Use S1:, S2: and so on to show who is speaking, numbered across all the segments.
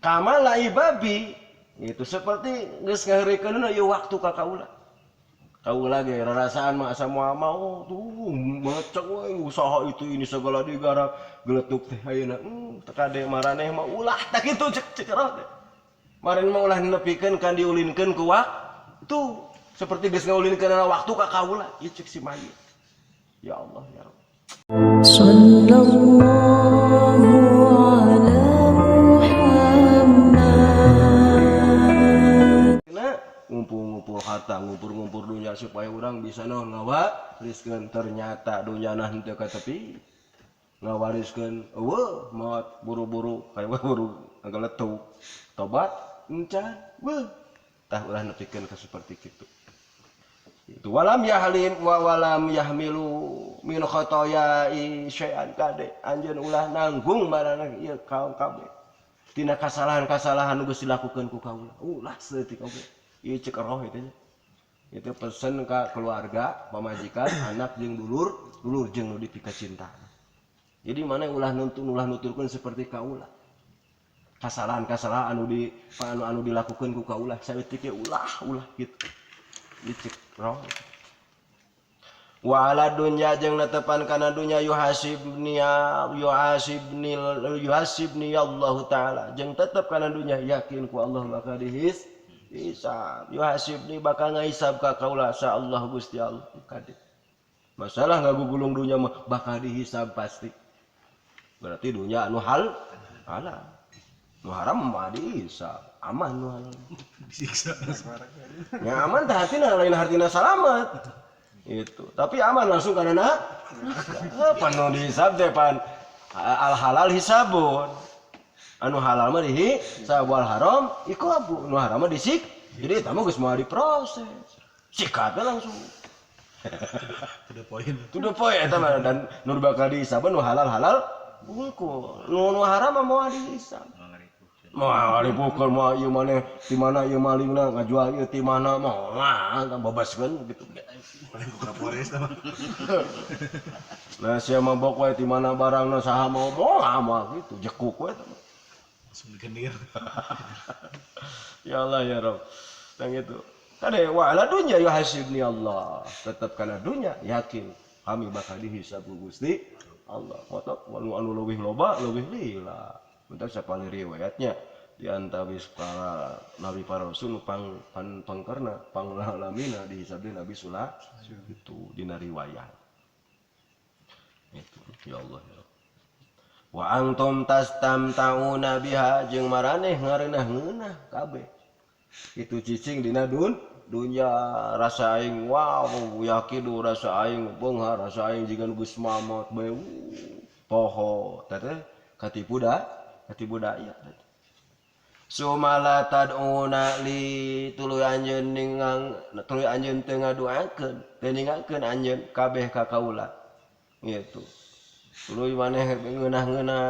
S1: Kama laibabi itu seperti geus ngaheureukeun ieu waktu ka kaula. Kaula ge rarasaan mah asa moal mau tuh macak we usaha itu ini segala digarap geletuk teh ayeuna teu kade maraneh mah ulah tah kitu cek cek roh teh. Maraneh mah ulah nepikeun kan diulinkeun ku waktu seperti geus ngaulinkeun waktu ka kaula ieu cek si mayit. Ya Allah ya Rabb.
S2: Sallallahu ala Muhammad.
S1: Ngumpul-ngumpul harta, ngumpul-ngumpul dunia supaya orang bisa naon ngawariskeun, ternyata dunia nah henteu ka tepi ngawariskeun eueuh maot buru-buru kayak buru ngageletuk tobat encan weuh tah ulah nepikeun ka seperti kitu. Itu walam yahlim wa walam yahmilu min khotoyai syai'an kade anjeun ulah nanggung maraneh ieu kaum kabeh tina kasalahan-kasalahan nu geus dilakukeun ku kaula ulah saeutik oge. Ieu cek roh itu nya. Itu pesen ka keluarga, pamajikan, anak jeung dulur, dulur jeung nu dipikacinta. Jadi mana ulah nuntun ulah nuturkeun seperti kaula. Kasalahan-kasalahan anu di anu anu dilakukeun ku kaula saeutik ge ulah ulah gitu. Ieu cek roh. Wa ala dunya jeung netepan kana dunya yuhasibniya yuhasibnil yuhasibni Allah taala jeung tetep kana dunya yakin ku Allah bakal dihis hisab yuhasibni bakal ngahisab ka kaula sa Allah Gusti Allah kade. Masalah ngagugulung dunya mah bakal dihisab pasti. Berarti dunya anu hal halal. Nu haram mah dihisab, aman nu halal.
S3: Disiksa.
S1: Ya aman tah hartina lain hartina salamet. Itu. Tapi aman langsung karena pan nu dihisab teh pan al halal hisabun. Anu halal mah dihisab wal haram iqabu. Nu haram mah disik. Jadi eta mah geus moal diproses. Sikatnya langsung.
S3: To the point.
S1: To the point eta mah dan nu bakal dihisab nu halal-halal bungkul. Nu nu haram mah moal dihisab. Moal dipukul moal ieu maneh di mana ieu malingna ngajual ieu ti mana moal babaskeun gitu.
S3: Paling ku Kapolres mah.
S1: Nah sia mabok wae ti mana barangna saha mau moal moal gitu jekuk we eta mah.
S3: Langsung digendir.
S1: Ya Allah ya Rabb. Dan gitu. Kade wa ala dunya yuhasibni Allah. Tetap kana dunya yakin kami bakal dihisab ku Gusti Allah. Motok anu anu leuwih loba leuwih lila. Bentar sapali riwayatnya di antawis para nabi para rasul pang pan pangkerna panglalamina dihisab di Nabi Sula itu dina riwayat. Itu ya Allah ya Rabb. Wa antum tastamtauna biha jeung maraneh ngareunah-ngeunah kabeh. Itu cicing dina dunya rasa aing wow yakin rasa aing beunghar rasa aing jiga nu geus mamot bae poho teh teh katipu da katipu daya. Sumala tad'una li tuluy anjeun ningang tuluy anjeun teu ngaduakeun teu ningakeun anjeun kabeh ka kaula gitu. Tuluy maneh ngeunah-ngeunah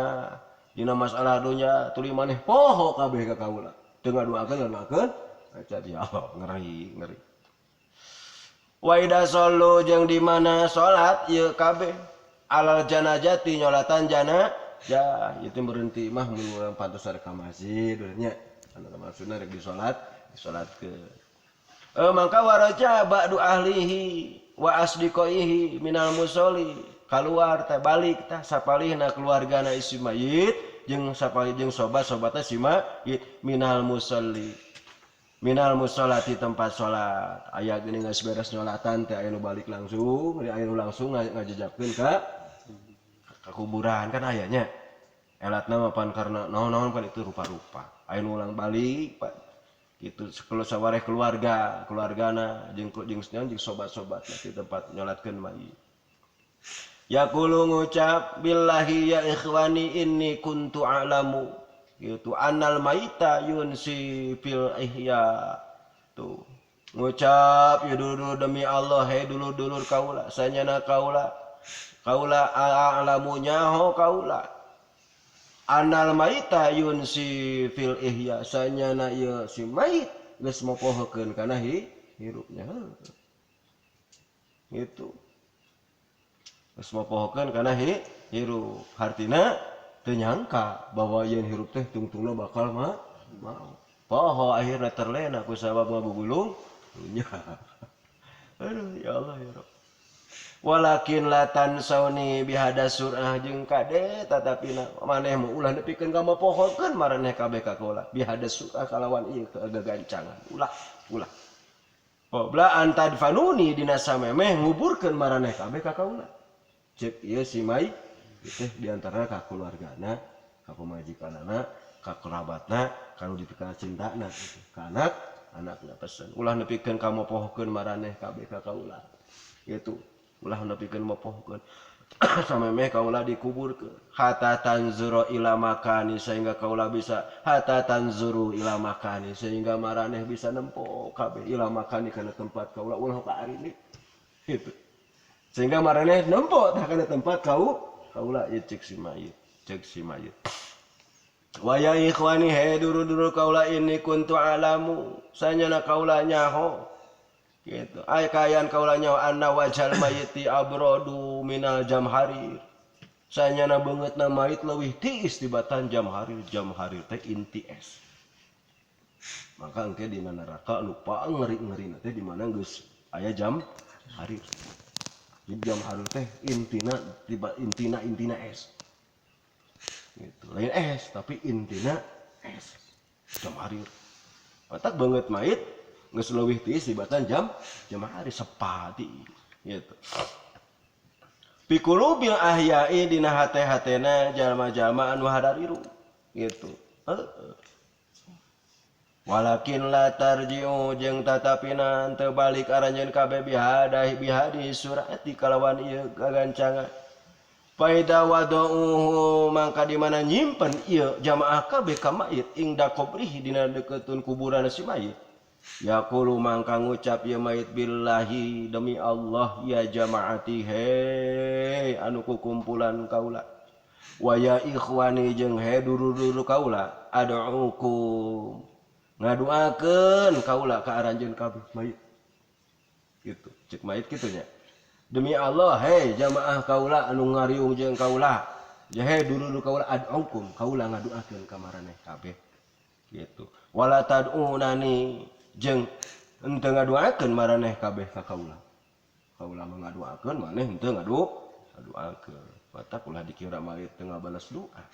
S1: dina masalah dunya tuluy maneh poho kabeh ka kaula teu ngaduakeun ngaduakeun aca ya Allah ngeri ngeri. Wa idza shallu jeung di mana salat ieu kabeh alal janazati nyolatan jana ya itu berhenti mah mun urang pantes rek ka masjid nya anu maksudna rek disolat disolatkeun. Mangka waraja ba'du ahlihi wa asdiqaihi minal musolli kaluar teh balik tah sapalihna keluargana isi mayit jeung sapalih jeung sobat-sobatna si mayit minal musolli minal musholati tempat salat aya geuning geus beres nyolatan teh aya nu balik langsung aya nu langsung ngajejakkeun ka kuburan kan ayanya elatna mah pan karena naon-naon pan itu rupa-rupa aya nu ulang balik pak gitu kalau sawareh keluarga keluargana jeung jeung jeung sobat-sobatna di tempat nyolatkeun mayit. Yaqulu ngucap billahi ya ikhwani inni kuntu a'lamu gitu annal maita yunsi fil ihya tuh ngucap ya dulu demi Allah hei dulur-dulur kaula sanyana kaula kaula a'lamu nyaho kaula annal maita yunsi fil ihya sanyana ieu si mait geus mopohokeun kana hirupnya gitu geus mopohokeun kana hirup hartina Teu nyangka bahwa yen hirup teh tungtungna bakal mah mau. Poho akhirna terlena ku sabab ngabugulung dunya. Aduh ya Allah ya Rabb. Walakin la tansauni bihada surah jeung kade tatapina maneh mah ulah nepikeun ka mapohokeun maraneh kabeh ka kaula bihada surah kalawan ieu gagancangan ulah ulah. Qabla an tadfanuni dina samemeh nguburkeun maraneh kabeh ka kaula. Cek ieu si mai teh diantarana ka keluargana, ka pamajikanana, ka kerabatna, ka nu dipikana cintana gitu. Ka anak, anakna pesen ulah nepikeun ka mapohokeun maraneh kabeh ka kaula. Gitu. Ulah nepikeun mapohokeun. Samemeh kaula dikuburkeun. Hatta tanzuru ila makani sehingga kaula bisa hatta tanzuru ila makani sehingga maraneh bisa nempo kabeh ila makani kana tempat kaula ulah ka arini. Gitu. Sehingga maraneh nempo tah kana tempat kaula ieu cek si mayit, cek si mayit. Wa ya ikhwani he duru-duru kaula ini kuntu alamu sanyana kaula nyaho. Gitu. Ay kayan kaula nyaho anna wajhal mayiti abrodu minal jamharir. Sanyana beungeutna mayit leuwih tiis tibatan jamharir, jamharir teh inti es. Maka engke dina neraka nu pangeri-ngerina teh di mana geus aya jamharir. Jadi jamharir teh intina tiba intina intina es. Gitu. Lain es tapi intina es. Jamharir. Matak beungeut mayit geus leuwih tiis tibatan jam hari sepati gitu. Pikulubil ahya'i dina hate-hatena jalma-jalma anu hadariru gitu. Heeh. Walakin la tarji'u jeung tatapina teu balik aranjeun kabeh bihadahi bihadi surati kalawan ieu gagancangan. Faida wada'uhu mangka di mana nyimpen ieu jamaah kabeh ka mayit ingda qabrihi dina deukeuteun kuburan si mayit. Yaqulu mangka ngucap ieu mayit billahi demi Allah ya jamaati he anu kukumpulan kaula wa ya ikhwani jeung he dulur-dulur kaula ad'ukum ngaduakeun kaula ka aranjeun kabeh mayit gitu cek mayit kitu nya demi Allah he jamaah kaula anu ngariung jeung kaula he dulur-dulur kaula ad'ukum kaula ngaduakeun ka maraneh kabeh gitu wala tad'unani jeung henteu ngaduakeun maraneh kabeh ka kaula. Kaula mah ngaduakeun maneh henteu ngaduakeun. Batak ulah dikira mayit teu ngabales doa.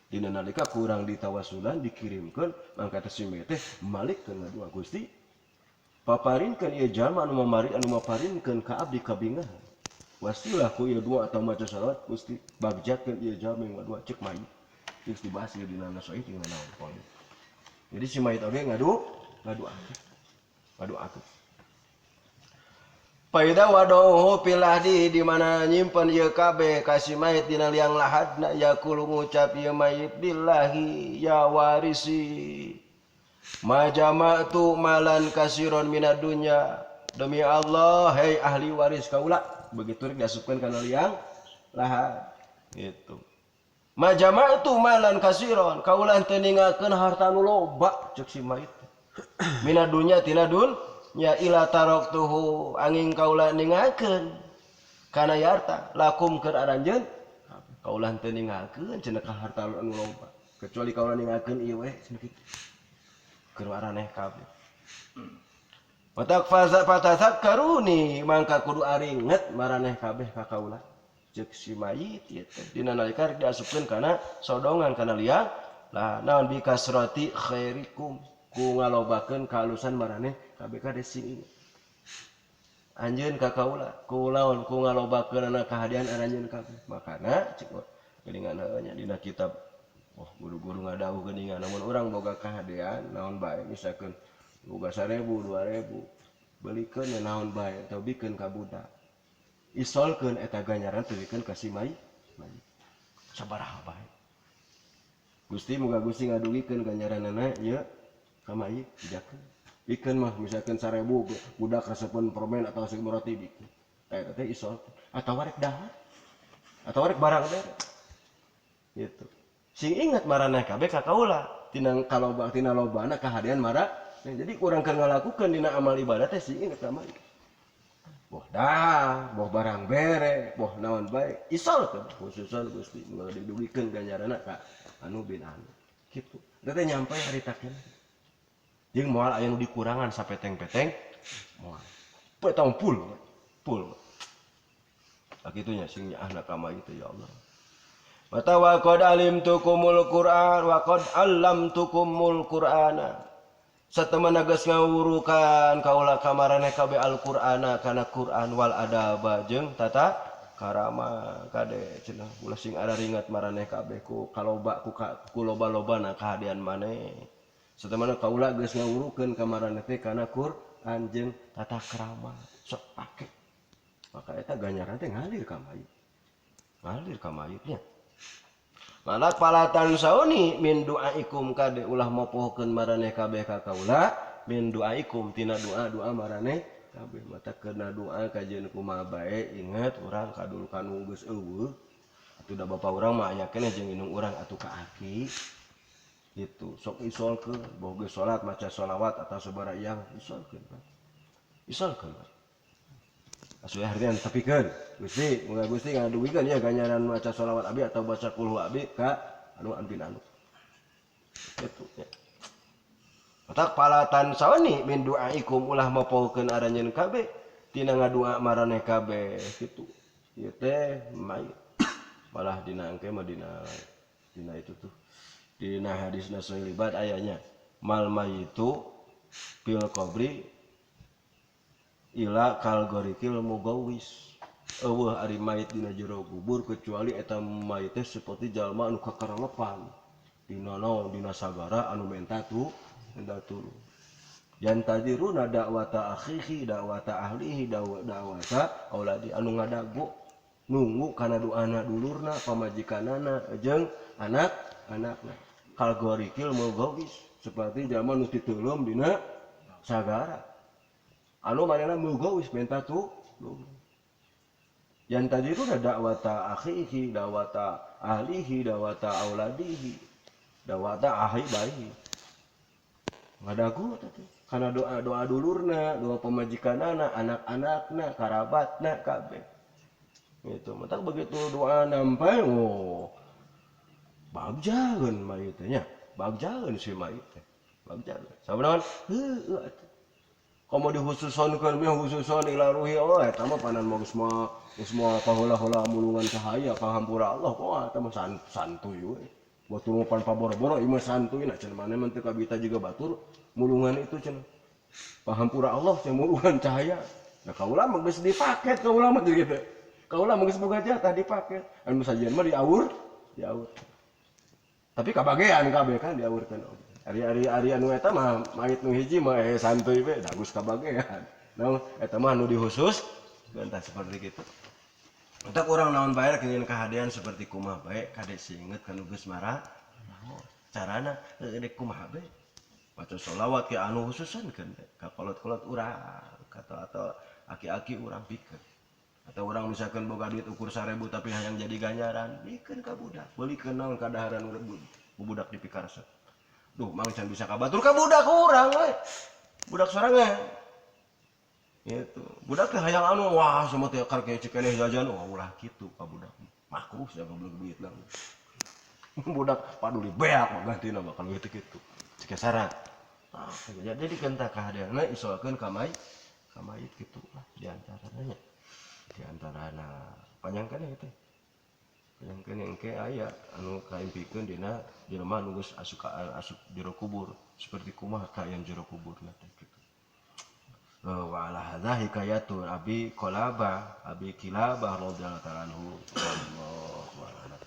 S1: Dina nalika kurang ditawasulan dikirimkeun mangka teh si mayit teh malikeun ngadua Gusti. Paparinkeun ieu jalma anu mamari anu maparinkeun ka abdi kabingahan. Wasilah ku ieu doa atau maca salawat Gusti bagjakeun ieu jalma ngadua cek mayit. Geus dibahas ieu dina nasoih dina naon poe. Jadi si mayit oge ngaduakeun. Ngaduakeun. Faida wadohu pilahdi di mana nyimpen ieu kabeh ka si mayit dina liang lahadna yaqulu ngucap ieu mayit billahi ya warisi ma jama'tu malan kasiron minad dunya demi Allah hei ahli waris kaula begitu rek diasupkeun kana liang lahad gitu. Ma jama'tu malan kasiron kaula teu ninggalkeun harta nu loba cek si mayit minad dunya tina dun nya ila taraktuhu angin kaula ninggalkeun kana yarta lakum keur aranjeun kaula teu ninggalkeun cenah ka harta anu loba kecuali kaula ninggalkeun ieu we cenah kitu keur araneh kabeh. Watak fatasakkaruni mangka kudu aringet maraneh kabeh ka kaula cek si mayit ieu teh dina nalika rek diasupkeun kana sodongan kana liang lah naon bikasrati khairikum ku ngalobakeun kaalusan maraneh kabeh ka sing inget anjeun ka kaula ku laon ku ngalobakeunana kahadian aranjeun kabeh makana cek geuningan heueuh nya dina kitab oh guru-guru ngadawuh geuningan namun urang boga kahadean naon bae misalkeun boga 1000 2000 belikeun naon bae atau bikeun ka budak isolkeun eta ganjaran teuikeun ka si mayit sabaraha bae Gusti muga Gusti ngadugikeun ganjaranana ieu ka mayit dijakeun bikeun mah misalkeun 1000 budak resepeun permen atau asik roti bikeun eta teh isol atawa rek dahar atawa rek barang teh gitu sing inget maraneh kabeh ka kaula tina kaloba tina lobana kahadean mara jadi kurang keur ngalakukeun dina amal ibadah teh sing inget ka mayit. Boh dah, boh barang bere, boh naon bae, isolkeun khususan Gusti moal didugikeun ganjaranna ka anu bin anu. Kitu. Eta teh nyampe haritakeun. Jeung moal aya nu dikurangan sapeteng-peteng moal. Petang pul, pul. Sakitunya sing nyaahna ka mayit teh ya Allah. Mata wa qad alimtukumul Qur'an wa qad allamtukumul Qur'ana. Satemana geus ngawurukan kaula ka maraneh kabeh Al-Qur'ana kana Qur'an wal adaba jeung tata karama kade cenah ulah sing araringat maraneh kabeh ku kaloba ku loba-lobana kahadean maneh. Satemana kaula geus ngawurukeun ka maraneh teh kana Qur'an jeung tata krama sok pake. Maka eta ganjaran teh ngalir ka mayit. Ngalir ka mayitnya. Malak palatan sauni min du'aikum kade ulah mopohkeun maraneh kabeh ka kaula min du'aikum tina doa-doa maraneh kabeh mata kena doa kajeun kumaha bae inget urang kadul kanu geus eueuh atuh da bapa urang mah aya keneh jeung indung urang atuh ka aki gitu sok isolkeun boh geus salat maca sholawat atau sabaraha yang isolkeun isolkeun asuh artian tepikeun Gusti moga Gusti ngadugikeun ya ganjaran maca sholawat abi atau baca kulhu abi ka anu anpin anu kitu nya. Matak palatan saoni min du'aikum ulah mopohkeun aranjeun kabeh tina ngadua maraneh kabeh kitu ieu teh mayit malah dina engke mah dina itu tuh dina hadisna sahih libat ayanya mal mayitu fil qabri ila kalgorikil mugawis eueuh ari mayit dina jero kubur kecuali eta mayit teh seperti jalma anu kakarelepan dina naon dina sagara anu menta tu menta tulu yantadiruna da'wata akhihi da'wata ahlihi da'wata auladi anu ngadago nunggu kana doana dulurna pamajikanana jeung anak-anakna kalgorikil mugawis seperti jalma nu titeuleum dina sagara anu manehna mugawis menta tu yang tadi itu ada dakwata akhihi, dakwata ahlihi, dakwata auladihi, dakwata ahibahi. Ngadagu tadi karena doa-doa dulurna, doa pemajikanana, anak-anakna, karabatna kabeh. Gitu. Matak begitu doa nampai, oh bagjaeun mayit teh nya, bagjaeun si mayit teh. Bagjaeun. Sabaraha? Heueuh atuh. Komo dikhususonkeun mah khususon ila ruhi oh eta mah panan mah geus mah paheula-heula mulungan cahaya kahampura Allah wah eta mah santuy we. Batur mah pan paboro-boro ieu mah santuy nah cenah maneh mah teu kabita jiga batur mulungan itu cenah. Pahampura Allah cenah mulungan cahaya. Nah kaula mah geus dipaket kaula mah gitu. Kaula mah geus boga jatah dipaket. Anu sajian mah diaur, diaur. Tapi kabagean kabeh kan diaurkeun oge. Ari-ari anu eta mah mayit nu hiji mah santuy we da geus kabagean. Naon eta mah nu dihusus entah seperti kitu. Entak urang naon bae rek nyeun kahadean seperti kumaha bae kade singet kanu geus marah. Carana dek kumaha bae. Maca sholawat ke anu khususan keun ka kolot-kolot urang atau aki-aki urang pikeun. Atau urang misalkan boga duit ukur 1000 tapi hayang jadi ganjaran, bikeun ka budak. Beulikeun naon kadaharan budak dipikaresep. Duh, mang can bisa ka batur ka budak urang we. Budak sorangan. Gitu. Budak teh hayang anu wah sama teh karek cikeneh jajan wah ulah kitu ka budak. Makruh sia goblok duit lah. Budak paduli beak mah gantina bakal gitu kitu. Cik syarat. Tah, jadi kentah kahadeanna isolkeun ka mayit, ka mayit kitu lah di antaranya. Di antarana panjang keneh teh. Panjang keneh engke aya anu kaimpikeun dina jelema nu geus asup ka asup jero kubur seperti kumaha kaayaan jero kuburna teh kitu. Wa ala hadza hikayatu Abi Qalabah, Abi Kilabah radhiyallahu ta'ala anhu. Wallahu a'lam.